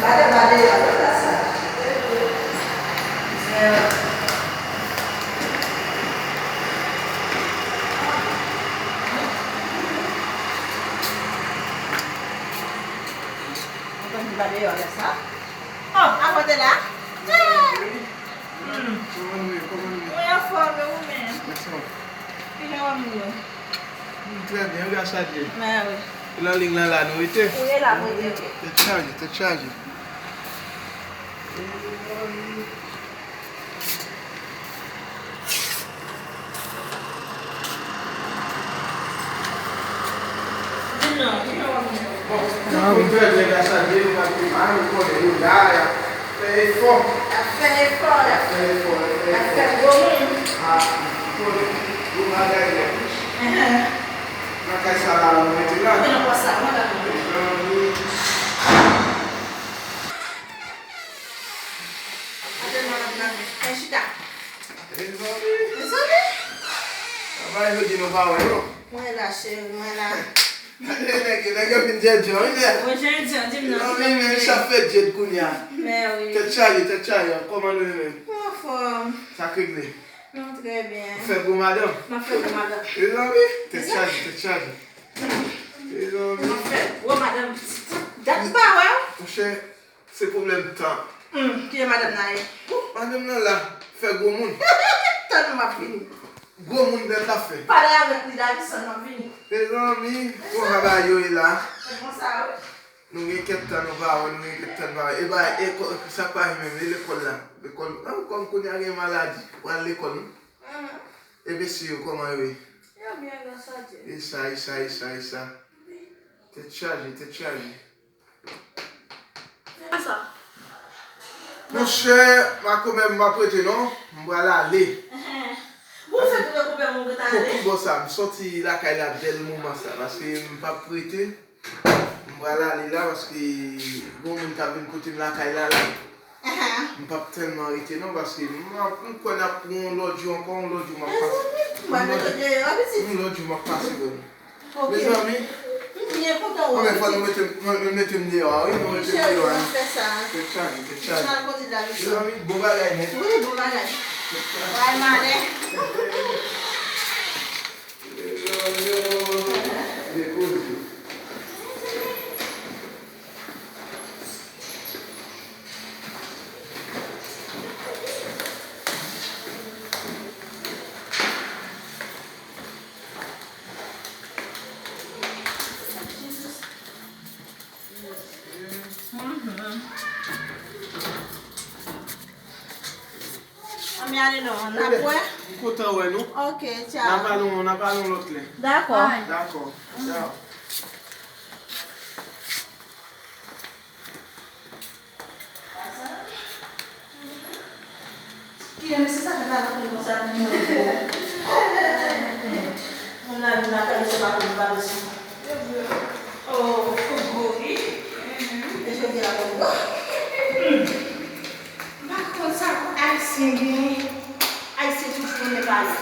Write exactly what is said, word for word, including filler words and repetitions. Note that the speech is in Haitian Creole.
Gade, gade, gade sa. Mwen konn pa deyò lè sa. Oh, a kote la? Hmm. Kòman nou ye? Kòman nou ye? Mwen anfòm, e ou menm? Anfòm. Kijan w ap ye? M trè byen, gras a Dye. Mèsi. Nan liy lan la nou rete. Ou ye la, mwen rete. Tèt chaje, tèt chaje. Di m non, kijan w ap ye? Bon, tout moun trè byen, gras a Dye, nou pa pi mal, ou konnen, nou la, y ap fè efò. Y ap fè efò, y ap fè efò, y ap fè efò. Y ap fè gwo moun. Ah, ou konnen, gwo bagay nèt. Nan kay sa la, nou rete la. Mwen nan pòs la, mwen la. Mezanmi. Atè nan lòt la. Mwen chita. Mezanmi. Mezanmi. Travay jodi nou pa wè non. Mwen la, cheri, mwen la. Nèg yo, nèg yo vin djèdjè, wi, nèg. Mwen djèdjè, di m non. Mezanmi, men sa fè djèd kounye a. Mè wi. Tèt chaje, tèt chaje. Kòman nou ye menm? Anfòm. Sa k regle? Non, trè byen. Ou fè gwo madanm? M ap fè gwo madanm. Mezanmi, tèt chaje, tèt chaje. Mezanmi. M ap fè gwo madanm. Dat m pa wè w. Monchè, se pwoblèm tan. Hmm, kijan madanm nan ye? Ouh, madanm nan la, fè gwo moun. Tann m ap vini. Gwo moun nèt l ap fè. Pale avèk li, Davison, m ap vini. Mezanmi, konsa bagay yo ye la. Se konsa, wi. Nou gen kèk tan nou pa wè, nou gen kèk tan nou pa wè. E ba, e kò-, sa k pase menm, e lekòl la. Lekòl, ah, kòm kounye a gen maladi, pral lekòl, non? Mhm. E mesye yo, kòman yo ye? Yo byen, gras a Dye. E sa, e sa, e sa, e sa. Tèt chaje, tèt chaje. Sa. Monchè, makomè, m p ap rete non, m pral ale. Bon, fè tout makomè, m ret ale. Koki bò sa, m sòti lakay la bèl moman sa, paske m p ap rete. M pral ale la paske gon moun k ap vin kote m lakay la la. Ahan. M p ap tèlman rete non paske m ap, m kwè n ap pran yon lòt jou ankò, yon lòt jou m ap pase. Mezanmi, m pral mete w deyò, pitit. Yon lòt jou m ap pase wè nou. Ok. Mezanmi. M byen kontan wè w, pitit. Bon, men fò nou mete m, nou, nou mete m deyò a, wi, nou mete m deyò a. Cheri, m ap fè sa. Tèt chaje, tèt chaje. M al kote Davison. Mezanmi, bon bagay nèt. Wi, bon bagay. Tèt chaje. Bay malè. Ann ale non, n ap wè. M kontan wè nou. Ok, tchao. N ap pale, n ap pale yon lòt lè. Dakò. Dakò. Tchao. Kiyè mesye sa fè pale anpil konsa pou mwen? Moun la vin lakay misye pa konn pale sou. Oh, fout gwo wi. E jodi a fout gwo. M pa konn sa pou Ayisyen genyen. Ayisyen toujou renmen pale.